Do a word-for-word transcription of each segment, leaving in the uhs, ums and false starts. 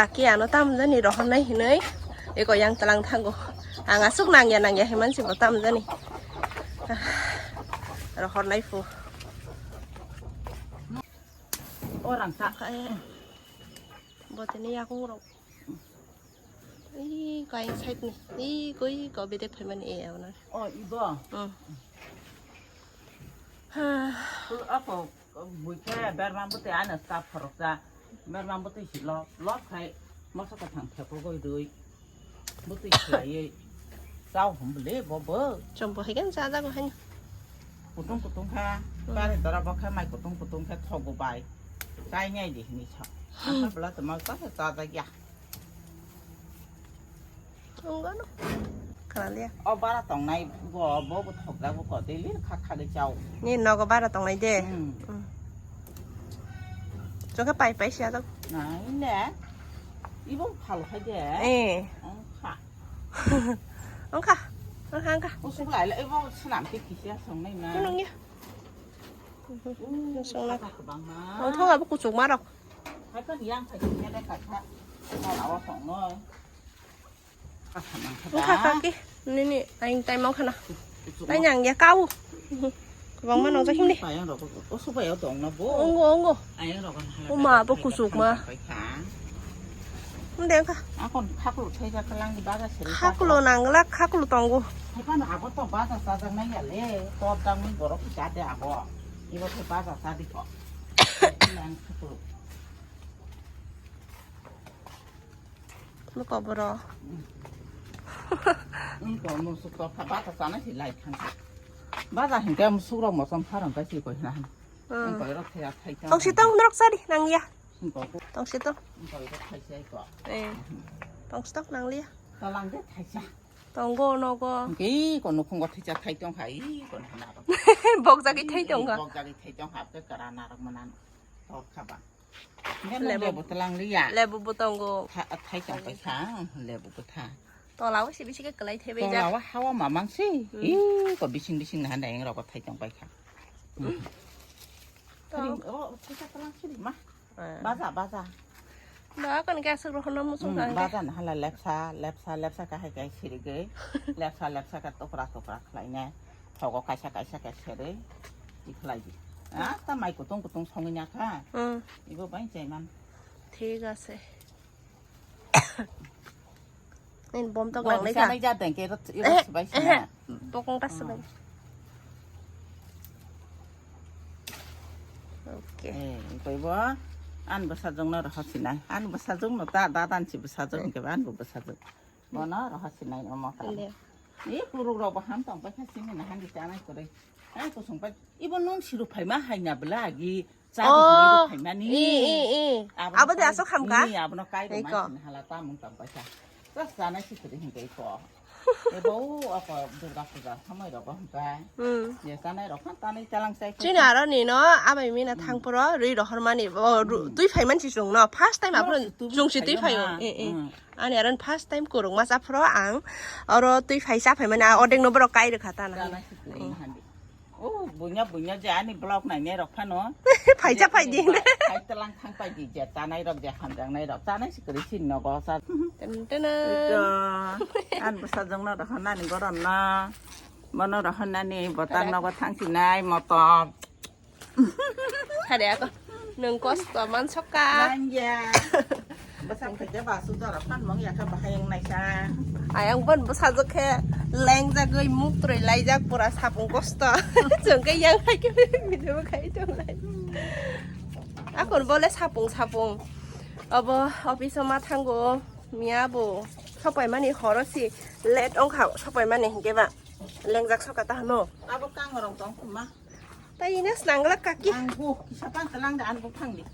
Aki ano tam jani rohornai hinui eko yang talang thango. Ang asuk nangya nangya himan si bo tam jani. Rohornai fu. Orang tak. Botini yakung rok. Ih, kain side ni. Ih, koi ko bedek phaimani e awna. Oh, ibo. Hmm. Ha. Ako buikhe berma bwtwi ano ta phoroksa. Berma bwtwi si lok, lok khai moso kathang thepogoi dui. Bwtwi khlaiwi chao hum bwle bo bo. Chombo hai kan cha jago hai. Kutung kutung kha, hmm, bari dora bo kha mai kutung kutung khe thogo bai. Chai ngai di hini sa. Ang kha bwla tama cha cha cha jak ya. Ang gano. Khana liya. O bara tongnai bo, bo bo thok jak bo ko daily kha kha de chao. Ni nogo bara tongnai de. Hmm. Hmm. Chokhe pai pai sia jak. Nai le. Ibo phal khai de. Eh. Ang kha. Wngkha, wngkha, wngkha. Usuk lai lai, ebo swnam khe kisa songnai na. Nung ya. Uh, songna. Kaka kwbangma. Ang thok abo kuchuk ma rok. Hai kan yang khai kisa de kaka. Mol awa songnai. Kaka mang kha. Wngkha kaki. Nini aing tai mang khana. Kuchuk ma. Tai nyang ya kau. Kwbangma nongjak himni. Payang rok o subai o tong na bo. Ongo, ongo. Ayang rok an hala. Oma, bo kuchuk ma. Himde wngkha. Akon khaklo thai jak lang di baga seri. Khaklo nangla, khaklo tongo. Hai kan abo to baja sajak nai ya le. To dang ni borok cha de abo. Ibo to baja sa di ko. Nang khaklo. Bo koboro. Wngkha musuk tokha bata chanai se lai thangkha. Bata hinkhe musuk rok mosom pharang kai se koi hina. Hmm. Wngkha rok thaya thai thang. Tongsi tong norok sadi nang ya. Wngkha ko. Tongsi tong. Wngkha rok thai sai ko. Eh. Tongsi tong nang liya. Talang de thai sa. Tongo nogo. Wngkha ko nukhungo thai sa thai tong hai ko hina rok. Bok jagwi thai tong kha. Bok jagwi thai tong ha ke kara narok manan. Tor kha ba. Lebu. Lebu telang liya. Lebu bo tongo. Tha-, thai tong pai kha, lebu bwtha. Tola o sibi sike kwlai thaibai jak. Tola o hawa mamang si. Hmm. Ih, ko bising bising nahan dayang rok thai tong pai kha. Hmm. To. Kering, oh, thai sa telang siri ma. Eh. Baja, baja. Da kan kya suk rohon musung. Hmm, kang baja nahala lepsa, lepsa, lepsa kahai kai siri ge. Lepsa, lepsa ka tokra, tokra khlai ne. Thogo kaisa kaisa khe serwi tikhlai di. Asta mai kutung kutung songwi nya kha. Hmm. Ibo bai chaiman. Thik ase. Nini bom tok nang lai kha. Sanai ja dengke rot, eh, rot sibai sina. Bokong ta sibai. Okay. Eh, koi bo an bwsajwk no rohor sinai. An bwsajwk no ta, dadan si bwsajwk hwnkhe ba an bo bwsajwk. Bono rohor sinai omo kha. Inde. Ni kuruk rok bo ham tong pai kha sini na handi chanai kwrwi. Ai kusung pai. Ibo nung siru phaima haina bwla agi cha di hinwi rw phaimani. Oh. I, i, i. Abo de aswk hamkha? I, abono kai rw mansin hala ta mung tong pai kha. Just chanai si kwrwi hinkhe iko. Ebo oko Durga Puja samai rogo hwnkhe. Hmm. Je chanai rok khan tanwi chalang chai kha. Chini aro nino abai mina thang phoro rwi rohor mani. O, ru-, hmm, twi phai mansi chwng no. First time aphuru chwng si twi phai o. Eh, eh. Hmm. Ani aron first time kurungma cha phoro ang oro twi phai cha phai mani, a ordek no borok kai rwkha ta na. Jana si kwrwi handi. Oh, bunya bunya je ani vlog nainai rok phano. Phai cha phai di. Phai telang thang pai di je tanai rok je hamjak nai rok tanai si kwrwi si nogo sa. Ten ten. Ito, an bwsajwk no rok nani goron no. Bono rok nani botang nogo thang sinai motom. Hade ako. Nung kosto man soka. Nangya. Bwsa phaikhe ba su jora phan mong yakhe bahai wng naisa. Ayang bon bwsajwk khe lengjagwi muk twrwi laijak pura sapung kosto. Chwng khe yang hai khe video khai tong lai. Akon bole sapung sapung. Obo office o ma thango. Miya bo sopai mani horo si late wngkha sopai mani hinkhe ba lengjak soka ta hano. Abo kang rong tong khuma. Tai ina snangla kaki. Ang bu kisa pan telang da an bu thang di.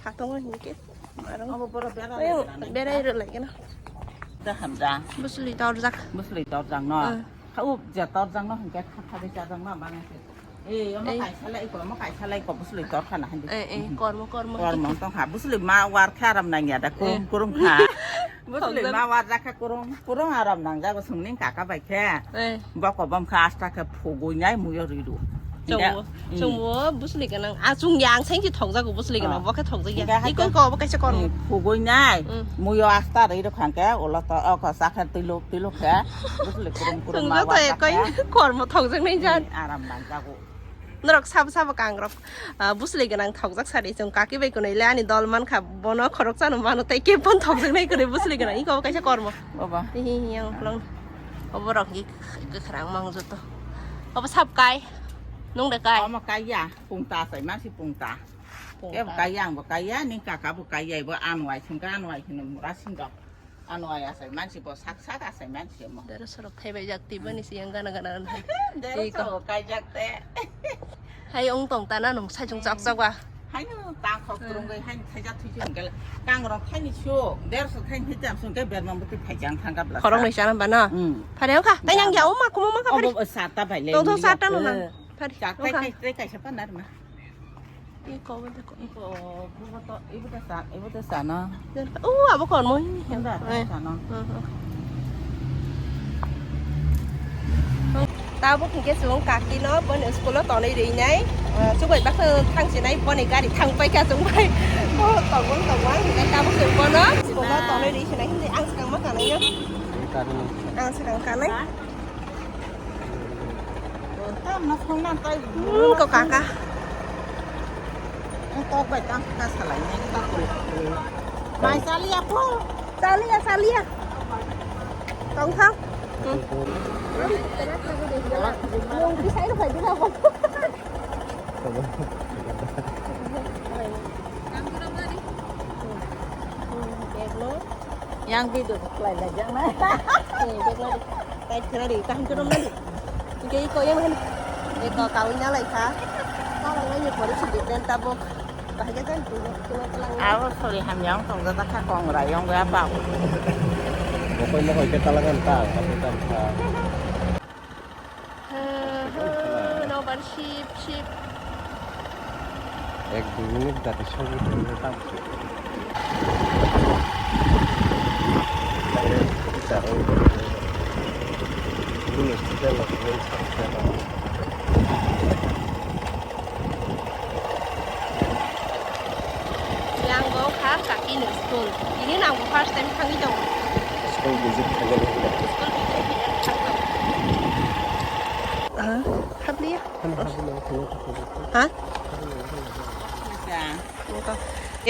Satongo hinkhe. Arong. Abo boro bera. Ayong, bera iro lagi na. Da hamja. Busli torjak. Busli torjak no. Hmm. Kha u ja torjak no hinkhe kha kha de chajak no bana se. Eh, omo kaisa lai ko, omo kaisa lai ko busli torkha na hindi. Eh, eh, kormo, kormo. Kormo tong kha busli ma war kha ram nang ya da kurung, eh, kurung kha. Busli ma war jakha kurung, kurung aram nangjago sungning kaka bai khe. Eh. Boko bom kha asta khe phugui nai muyo ridu. Chwngbo, mm, chwngbo bwswlwi gwnang. A chwng ya, ang saimse thokjago bwswlwi gwnang, oh, bo khe thokjakya. Hingke hai iko khe, wngkha obo kaisa kormo. Mm, pugui nai, hmm, muiyo asta rwi rwkha hwnkhe, ulo to, o kho sakhe twiluk, twiluk khe, bwswlwi kurum kurum ma. Chwngno to wasa ekoi khe kormo thokjaknai jan. Hmm, aram nangjago. Norok sabo sabo kangrok, ah, bwswlwi gwnang thokjak sadi chwng kaki bai kunui le ani dol mankha, bono khoroksano mano tei kebon thokjaknai kwrwi bwswlwi gwnang. Iko obo kaisa kormo. Obo. Hihi, hihi, ang ukulung. Obo rok hi kwkhwrang mang joto. Obo sab kai. Nung de kai. Omo kaiya, pungta asai, mansi pungta. Pungta. Kebo kaiya, angbo kaiya, ni kaka bo kaiya, ibo anwai singka, anwai hino mura singka. Anwai asai, mansi bo sak sak asai, mansi mo. Dero sorok thai bai jak twi bani si yang gana gana gana. Dero sorok kai jak te. Hai ong tong tana nung sai chung chok chok ba. Haino tang khok, hmm, turung gai haino thaijak thui jong gel. Kang rong thaini su, der su thaini thaijak su ke ber mang bwtwi phaijak thang gabla. Khorok sa. Noi chana ba na. Hmm. Phare kha, tai yang ya o ma kumo ma kha phare. Obo sa ta bai le. Tong thong ni sa ya ta no na. Eh. Phare. Sa tai kha. Kai, tai kai sa pa nar ma. Iko bo de ko. Iko, ibo to, ibo to sa, ibo to sa no. O, abo kon mo. Anda, eh, sa no. Hmm, hmm. Tabuk hingke chwng kaki no boni school o tonwi rwi nai. Ah, chubai baksa thang sinai boni gari thang pai kha chwng bai. O tongmung tongmung hingke tabuk chwng bono school o tonwi rwi sinai hindi ang swkang ma kanai no. Ang swkang kanai. Tam na thang na tai. Hmm, ko kaka. Ang tok bai tang ka salai nai ta ko. Mai sali apo. Salia, salia. Tong thang. Hmm. Nung kisai rok phai dina ko. Bag lo. Yang video ko klai la jang na. Eh, bag lo. Tight khna di, kaham khna di. Hingke iko yang mana? Iko kawin na lai kha. Kalang nai ni pori si di ben tabuk. Bahaya kan tu, tu telang. Abo sori hamyang tong jata kha kong rayong ya bak. Mokoi mokoi ke talangan ta, tapi kan ta. Ha, ha, no ban ship, ship. Ek dui minute jate sobi tongwi tamo. Yang bo kha kaki ni school. Ini nang bo first time thangwi tongo. School visit khainani hwnba. School visit khainani thang tongo. Ah, habliya. Hano habliya, hano habliya. Ha? Habliya, hano habliya. Eko,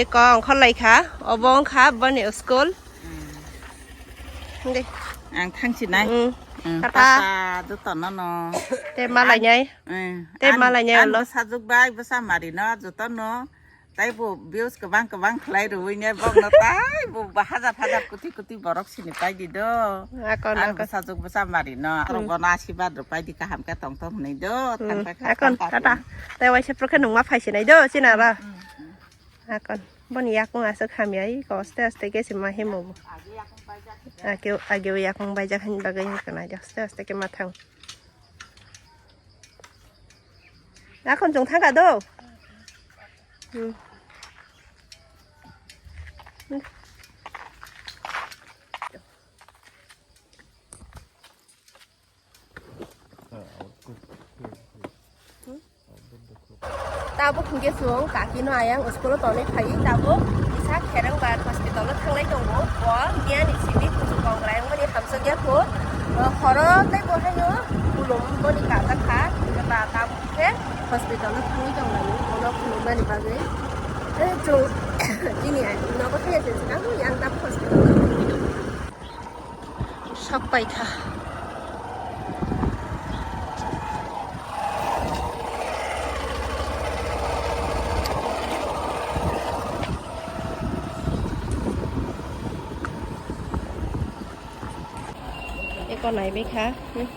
eko ongkhor lai kha. Obo ongkha boni school. Hmm. Hindi. Ang thangsinai. Hmm. Hmm, tata. Tata, jotono no. Te malai nai. Hmm. Te malai nai ulo. Sajwk bai bwsa mari no jotono. Tai bo views kwbang kwbang khlai rwui ne bokno tai bo ba hajar hajar koti koti borok sini pai di do. Akon, akon. Bwsajwk bwsa mari no. Hmm. Rok bono asibad rw pai di kaham khe tong tong hwnwi do. Hmm. Thang pai kha, akon, thang kha tata. Tei waisa phuru khe nungma phai sinai do, sinara. Hmm, hmm, hmm. Akon. Boni yakung aswk hamya, iko aste aste khe se ma himo bo. Age yakung baijak. Age, age o yakung baijak hani bagwi wngkha nai, aste aste khe ma thang. Akon chwng thangkha do. Hmm. Tabuk hingke chwng kaki no ayang school o tonwi phai tabuk kisa Kherengbar hospital o thanglai tongo. Bo miyani simi kuchuk kongrai wngmani hamjakya kho. Horo tei bo haino khulum boni kajak kha. Ba tabuk khe hospital o thangwi tonglaio bono khulumnani bagwi. Tei chwng chini nogo thaiya se swnam yang tabuk hospital o. Sok paikha. Eko naibaikha. Hmm.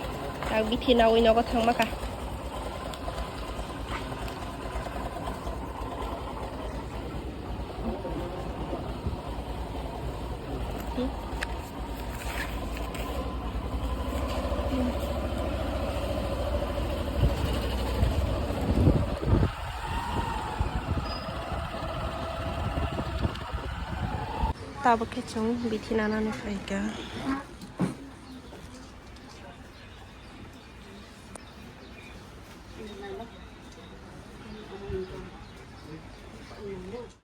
Tak bithi nawi nogo thangma kha. Tabuk khe chwng bithi nanani phaikha. Nangno.